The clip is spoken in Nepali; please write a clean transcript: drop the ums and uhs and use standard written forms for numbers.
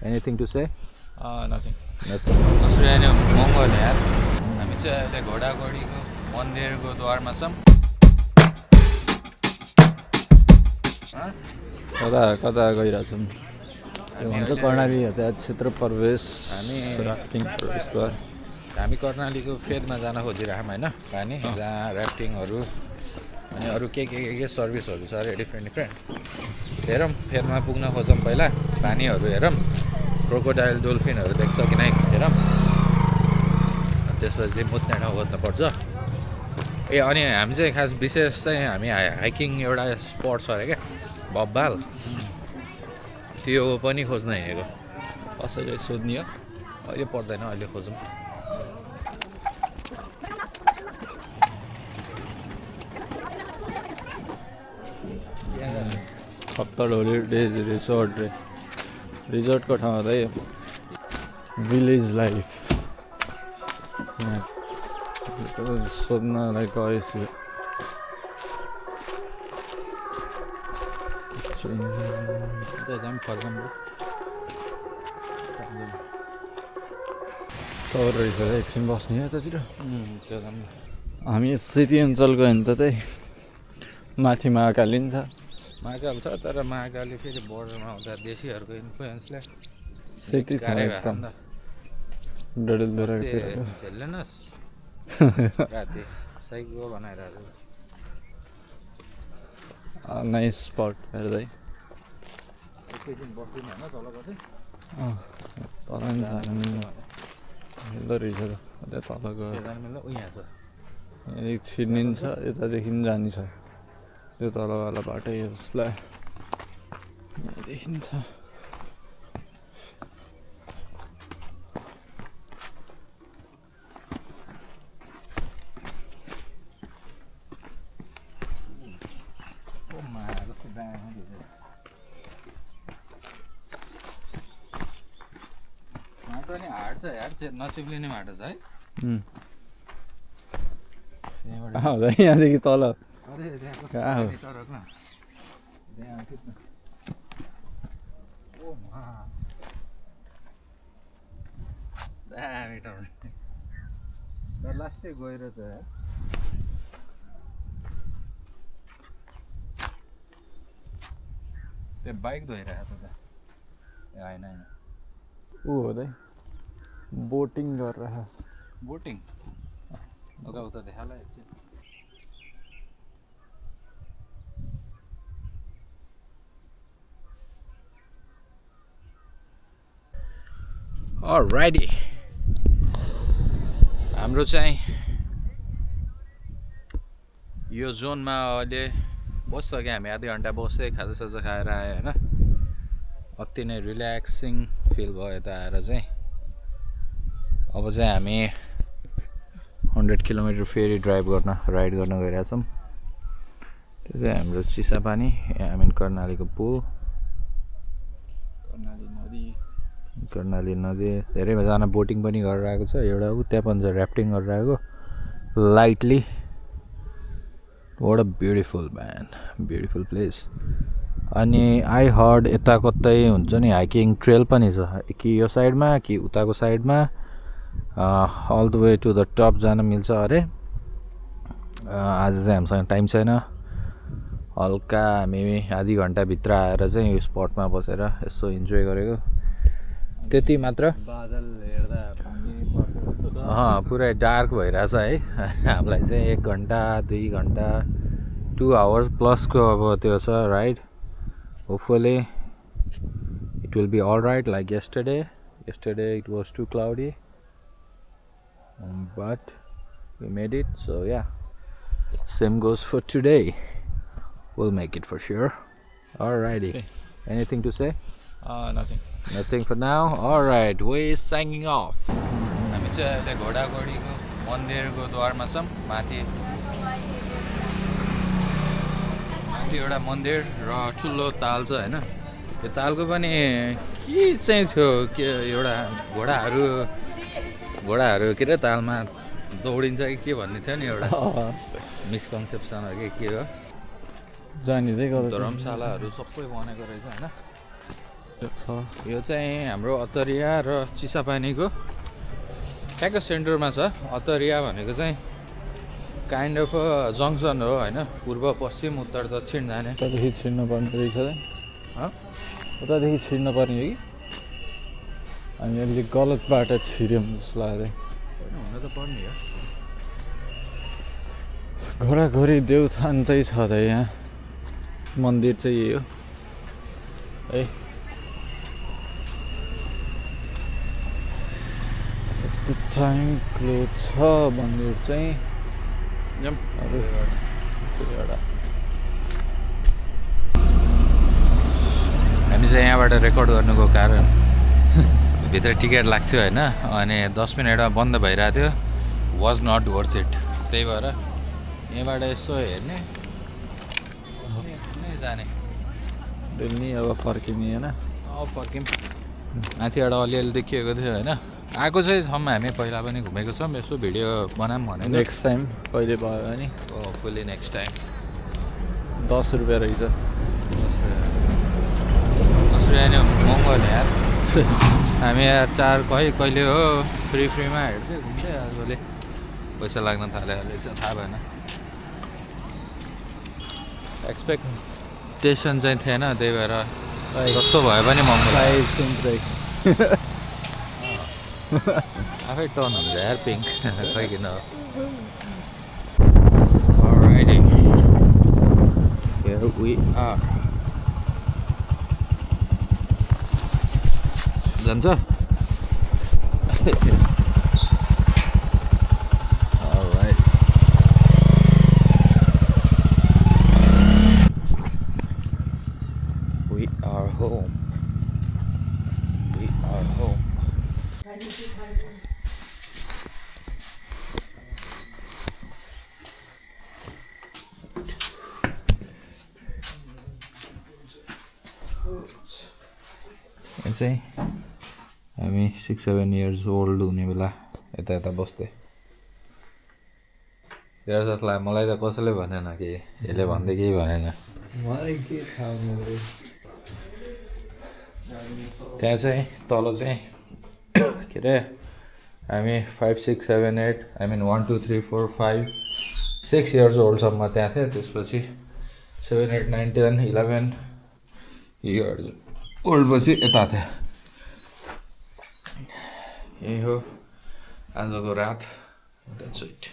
Anything to say? Nothing. Nothing. कसरी अहिले महँगो नि यार हामी चाहिँ अहिले घोडाघोडीको मन्दिरको द्वारमा छौँ कता कता गइरहेछौँ भन्छ कर्णाली यातायात क्षेत्र प्रवेश हामी राफ्टिङ प्रवेशद्वार हामी कर्णालीको फेदमा जान खोजिरहेछौँ होइन पानी जहाँ ऱ्याफ्टिङहरू अनि अरू के सर्भिसहरू छ अरे डिफ्रेन्ट हेरौँ फेदमा पुग्न खोजौँ पहिला पानीहरू हेरौँ क्रोकोडाइल डोल्फिनहरू देख्छ कि नै हेरौँ त्यसपछि मुत्ने ठाउँ खोज्नुपर्छ ए अनि हामी चाहिँ खास विशेष चाहिँ हामी हाइकिङ एउटा स्पट छ अरे क्या बब्बाल त्यो पनि खोज्न हिँडेको कसैले सोध्ने हो अहिले पर्दैन अहिले खोजौँ खप्तर होलिडेज रिसोर्ट रे रिजोर्टको ठाउँ हो त यो भिलेज लाइफ सोध्नलाई गएछु तवर रहेछ एकछिन बस्ने यतातिर हामी सेती अञ्चलको होइन त त्यही माथि महाकाली नि छ महाकाल छ तर महाकाली फेरि बोर्डरमा आउँदा देशीहरूको इन्फ्लुएन्सले सेती छ एकदम डडेलधुरातिर झेल्लेनस् राति साइको बनाइरहेको नाइस स्पट हेर्दै एकैछिन बस्दिनँ होइन तल कतै तल नि हेर्दो रहेछ त त्यहाँ तल गयो जानु मिल्दैन यहाँ छ एकछिन छ यतादेखि जाने छ त्यो तलवाला बाटो यसलाई देखिन्छ माटो नि हार्ड छ यार नचिप्लिने माटो छ है यहाँदेखि तल कहाँ हो दामी ठाउँ तर लास्टै गएर त त्यो बाइक धोइरहेको त होइन होइन ऊ हो त बोटिङ गरेर बोटिङ उता उता देखाला एकछिन अलराइटी हाम्रो चाहिँ यो जोनमा अहिले बसिसक्यो हामी आधा घन्टा बस्दै खाजासाजा खाएर आयो होइन अति नै रिल्याक्सिङ फिल भयो यता आएर चाहिँ अब चाहिँ हामी 100 किलोमिटर फेरि राइड गर्न गइरहेछौँ त्यो चाहिँ हाम्रो चिसापानी आई मिन कर्णालीको पुल कर्णाली नदी धेरैजना बोटिङ पनि गरेर आएको छ एउटा ऊ त्यहाँ पनि छ ऱ्याफ्टिङ गरेर आएको lightly what a beautiful man beautiful place अनि आई हर्ड यता कतै हुन्छ नि हाइकिङ ट्रेल पनि छ कि यो साइडमा कि उताको साइडमा all the way to the top जान मिल्छ अरे आज चाहिँ हामीसँग टाइम छैन हल्का हामी आधी घन्टाभित्र आएर चाहिँ यो स्पटमा बसेर यसो इन्जोय गरेको त्यति मात्र बादल हेर्दा पुरै डार्क भइरहेछ है हामीलाई चाहिँ 1 घन्टा 2 घन्टा 2 आवर्स प्लसको अब त्यो छ ride hopefully it will be all right like yesterday it was too cloudy but we made it so yeah same goes for today we'll make it for sure alrighty okay. Anything to say nothing for now alright we're signing off हामी चाहिँ अहिले घोडाघोडीको मन्दिरको द्वारमा छौँ माथि एउटा मन्दिर र ठुलो ताल छ होइन यो तालको पनि के चाहिँ थियो के एउटा घोडाहरू के अरे तालमा दौडिन्छ कि के भन्ने थियो नि एउटा मिसकन्सेप्सन हो कि के हो जाने चाहिँ धर्मशालाहरू सबै बनेको रहेछ होइन यो चाहिँ हाम्रो अत्तरिया र चिसापानीको ठ्याक्क सेन्टरमा छ। अत्तरिया भनेको चाहिँ काइन्ड अफ जङ्सन हो होइन, पूर्व पश्चिम उत्तर दक्षिण जाने। उतादेखि छिर्नु पर्ने रहेछ उतादेखि छिर्नु पर्ने हो कि हामी अलिक गलत बाटो छिर्यौँ जस्तो लाग्यो। हुन त पर्ने हो। घोडाघोडी देउथान चाहिँ छ त यहाँ, मन्दिर चाहिँ यही हो है। टाइम क्लोज छ मन्दिर चाहिँ। हामी चाहिँ यहाँबाट रेकर्ड गर्नुको कारण भित्र टिकट लाग्थ्यो होइन, अनि 10 मिनटमा बन्द भइरहेको थियो। Was not worth it. त्यही भएर यहाँबाट यसो हेर्ने जाने डेली अब फर्किने होइन। अब फर्क्यौँ। माथिबाट अलिअलि देखिएको थियो होइन। आएको चाहिँ ठाउँमा हामी पहिला पनि घुमेको छौँ। यसो भिडियो बनाऊँ भने नेक्स्ट टाइम कहिले भयो भने फुल्ली नेक्स्ट टाइम। 10 रुपियाँ रहेछ। 10 रुपियाँ नि महँगो नि यार। हामी यार 4 कहिले हो फ्रीमा हेर्थ्यो घुम्थ्यो। आजले पैसा लाग्न थाल्यो रहेछ, थाहा भएन। एक्सपेक्टेसन चाहिँ थिएन, त्यही भएर जस्तो भए पनि महँगो आफै टर्न हुन्छ यार पिङ्क खै किन हो। Alrighty, here we are. जान्छ? Alright. We are home. We are home. चाहिँ हामी 6-7 इयर्स ओल्ड हुने बेला यता यता बस्दै। तेरो जसलाई मलाई त कसैले भनेन कि, यसले भन्दै केही भनेन। त्यहाँ चाहिँ तल चाहिँ के अरे हामी 5, 6, 7, 8 I mean 1, 2, 3, 4, 5, 6 इयर्स ओल्डसम्म त्यहाँ थियो। त्यसपछि 7, 8, 9, 10, 11 इयर्स ओल्डपछि यता थियो। यही हो आजको रात। That's it.